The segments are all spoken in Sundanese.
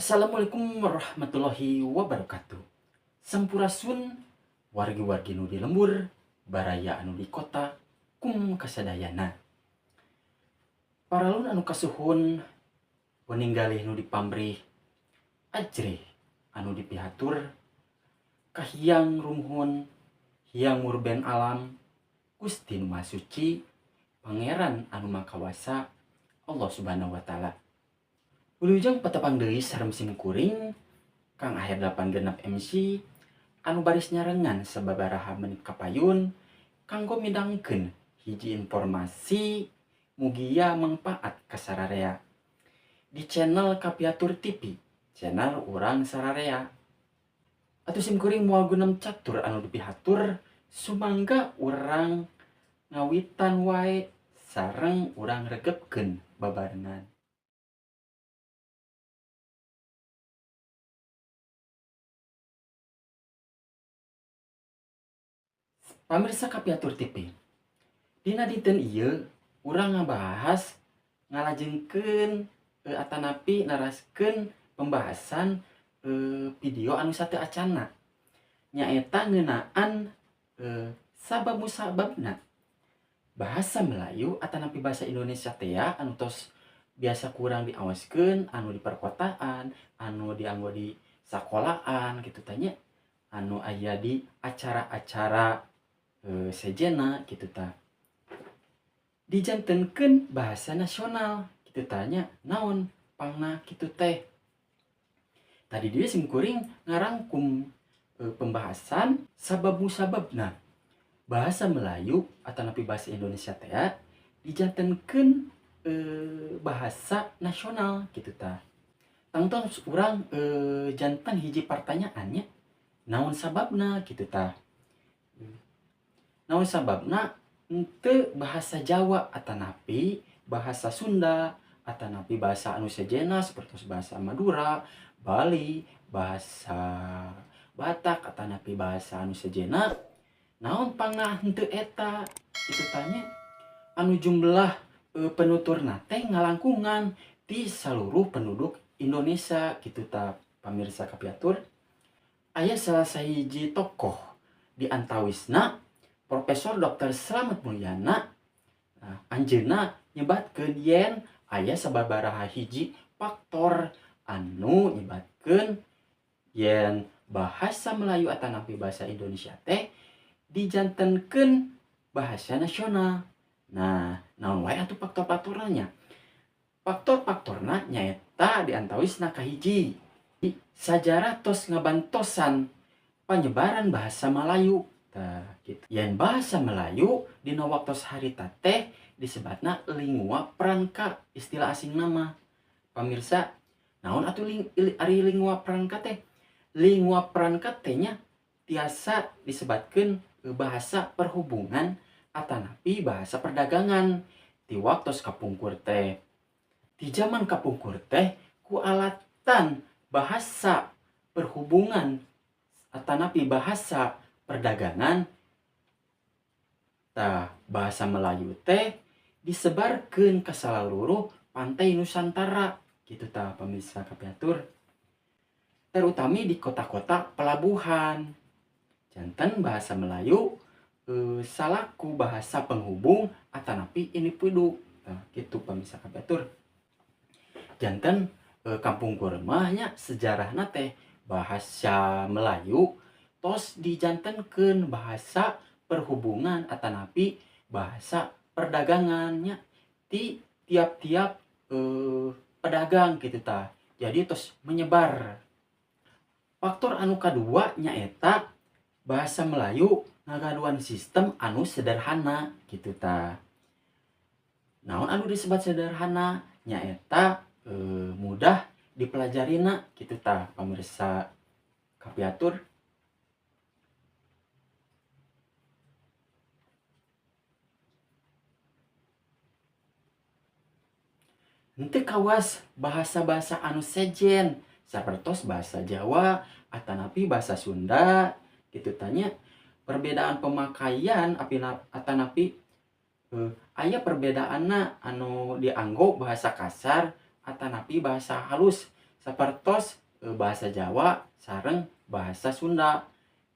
Assalamualaikum warahmatullahi wabarakatuh. Sampurasun wargi-wargi nu di lembur, baraya anu di kota, kum kasadayana. Paralun anu kasuhun, peninggalih nu dipamrih, ajrih anu dipihatur, kahiyang rumuhun, hiang murben alam, Gusti nu Maha Suci, Pangeran anu Makawasa, Allah Subhanahu wa Ta'ala. Wilujeng patepang deui sareng sim kuring Kang Aher 86 MC anu baris nyarengan sababaraha menit kapayun kanggo midangkeun hiji informasi mugia mangpaat ka sararea di channel Kapiatur TV, channel urang sararea. Atuh sim kuring moal gunem catur anu dipihatur, sumangga urang ngawitan wae sareng urang regepkeun babarengan. Pamirsa Kapiatur TV, dina dinten ieu urang ngabahas ngalajengkeun atanapi naraskeun pembahasan video anu sateuacanna, nyaeta ngeunaan sabab musababna bahasa Melayu atanapi bahasa Indonesia teh anu tos biasa kurang diawaskeun anu di perkotaan, anu dianggo di sakolaan kitu tah nya, anu aya di acara-acara sejena gitu ta, dijantenkeun bahasa nasional gitu tanya. Naon pangna kitu teh? Tadi dia sim kuring ngarangkum pembahasan sabab musababna bahasa Melayu atau napi bahasa Indonesia teh dijantenkeun bahasa nasional gitu ta. Tangtos urang janten hiji pertanyaannya, naon sababna gitu ta, naon sababna henteu bahasa Jawa atanapi bahasa Sunda atanapi bahasa anu sejena seperti bahasa Madura, Bali, bahasa Batak atanapi bahasa anu sejena, naon pangna henteu eta kitu tanya, anu jumlah penuturna teh ngalangkungan di seluruh penduduk Indonesia kitu ta. Pamirsa Kapiatur, aya salah sahiji tokoh di antawisna Profesor Dr. Slamet Mulyana. Nah, anjeunna nyebatkeun yen aya sababaraha hiji faktor anu nyebatkeun yen bahasa Melayu atanapi bahasa Indonesia teh dijantenkeun bahasa nasional. Nah, naon wae atuh faktor-faktorna nya? Faktor-faktorna nyaeta di antawisna kahiji, sajarah tos ngabantosan penyebaran bahasa Melayu. Tah, gitu. Yen bahasa Melayu dina waktos harita teh disebatna lingua franca, istilah asing nama. Pamirsa, naon atuh ari lingua franca teh? Lingua franca teh nya tiasa disebatkeun bahasa perhubungan atanapi bahasa perdagangan di waktos kapungkur teh. Di zaman kapungkur teh ku alatan bahasa perhubungan atanapi bahasa perdagangan, tah bahasa Melayu teh disebarkeun ke saluruh pantai Nusantara gitu tah, pemirsa Kapiatur, terutami di kota-kota pelabuhan. Janten bahasa Melayu salaku bahasa penghubung atanapi individu. Tah gitu, pemirsa Kapiatur. Janten kampung mah nya sejarahna teh bahasa Melayu tos dijantenkeun bahasa perhubungan atanapi bahasa perdagangannya di tiap-tiap pedagang gitu tah. Jadi tos menyebar. Faktor anu kadua nyaeta bahasa Melayu ngagaduhan sistem anu sederhana gitu tah. Naon anu disebut sederhana? Nyaeta mudah dipelajarina gitu tah, pemirsa Kapiatur. Henteu kawas bahasa-bahasa anu sejen sapertos bahasa Jawa atanapi bahasa Sunda gitu tanya. Perbedaan pemakaian atanapi aya perbedaanna anu dianggo bahasa kasar atanapi bahasa halus. Sapertos bahasa Jawa sareng bahasa Sunda.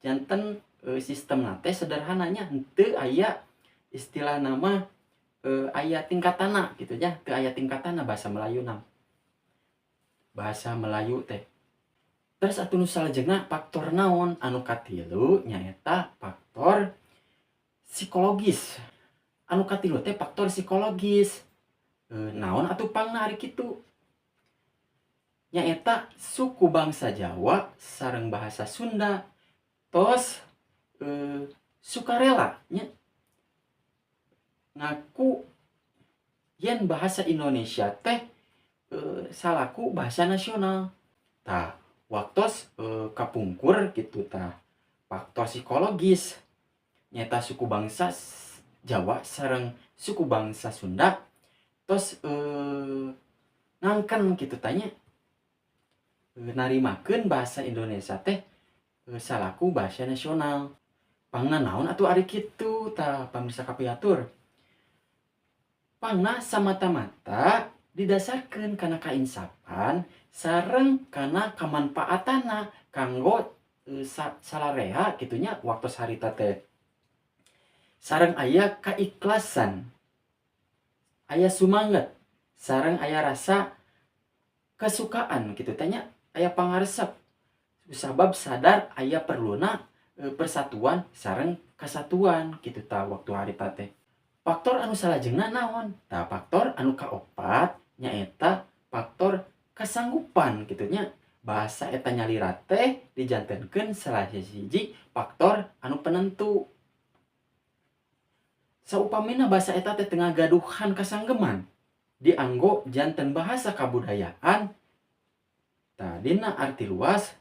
Janten sistemna teh sederhananya, henteu aya istilah nama aya tingkatanna gitu nya, teu aya tingkatanna bahasa Melayu na. Bahasa Melayu teh. Terus atuh nu salajengna faktor naon? Anu katilu nyaeta faktor psikologis. Anu katilu teh faktor psikologis. Naon atuh pangna ari kitu? Nyaeta suku bangsa Jawa sareng bahasa Sunda tos sukarela nya ngaku yen bahasa Indonesia teh salaku bahasa nasional. Tah, waktos kapungkur gitu tah, faktor psikologis nyaeta suku bangsa Jawa sareng suku bangsa Sunda tos ngangken kitu tah nya, narimakeun bahasa Indonesia teh salaku bahasa nasional. Pangna naon atuh ari kitu tah, pamirsa kapihatur? Pangna samata-mata didasarkeun kana kainsafan sareng kana kamanfaatanna kanggo salarea kitu nya waktos harita teh. Sareng aya kaikhlasan, aya sumanget, sareng aya rasa kesukaan kitu teh nya, aya pangaresep sabab sadar aya perluna persatuan sareng kesatuan kitu tah waktu harita teh. Faktor anu salajengna naon? Tah, faktor anu kaopat nyaeta faktor kesanggupan kitu nya. Bahasa eta nyalira teh dijantenkeun salah hiji faktor anu penentu. Saupamina bahasa eta teh teu ngagaduhan kasanggeman dianggo janten bahasa kabudayaan, tah, dina arti luas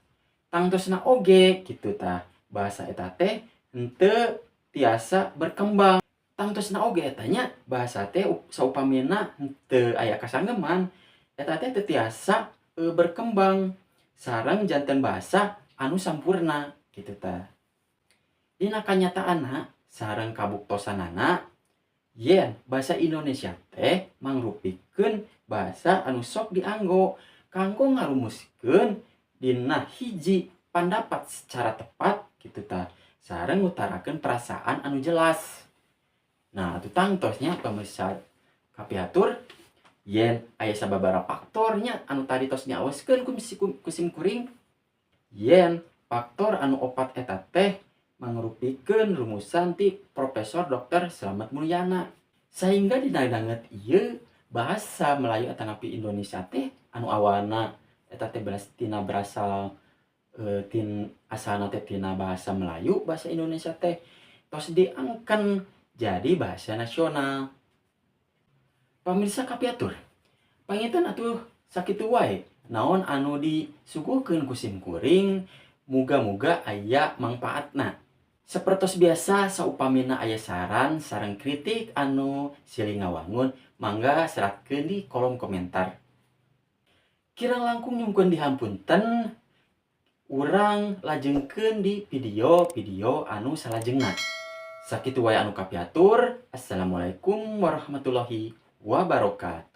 tangtosna oge kitu tah bahasa eta teh henteu tiasa berkembang. Tangtosna oge eta nya bahasa teh saupamina henteu aya kasanggeman, eta teh teu tiasa berkembang sareng janten bahasa anu sampurna kitu tah. Dina kanyataanna sareng kabuktosanana yen bahasa Indonesia teh mangrupikeun bahasa anu sok dianggo kanggo ngarumuskeun dina hiji pandapat secara tepat kitu tah, sareng ngutarakeun perasaan anu jelas. Nah, atuh tangtos nya, pamirsa kapihatur, yen aya sababaraha faktornya anu tadi tos diaoskeun ku sim kuring, yen faktor anu opat eta teh mangrupikeun rumusan ti Profesor Dr. Slamet Muljana, sehingga dina danget ieu bahasa Melayu atanapi Indonesia teh anu awalna eta teh tina berasal tin asalna teh tina bahasa Melayu, bahasa Indonesia teh tos diangken jadi bahasa nasional. Pamirsa kapihatur, panginten atuh sakitu wae naon anu disuguhkeun ku sim kuring, muga-muga aya mangpaatna. Sapertos biasa, saupamina aya saran sareng kritik anu silih ngawangun, mangga seratkeun di kolom komentar. Kirang langkung nyungkeun dihampunten, urang lajengkeun di video-video anu salajengna. Sakitu wae anu kapihatur. Assalamualaikum warahmatullahi wabarakatuh.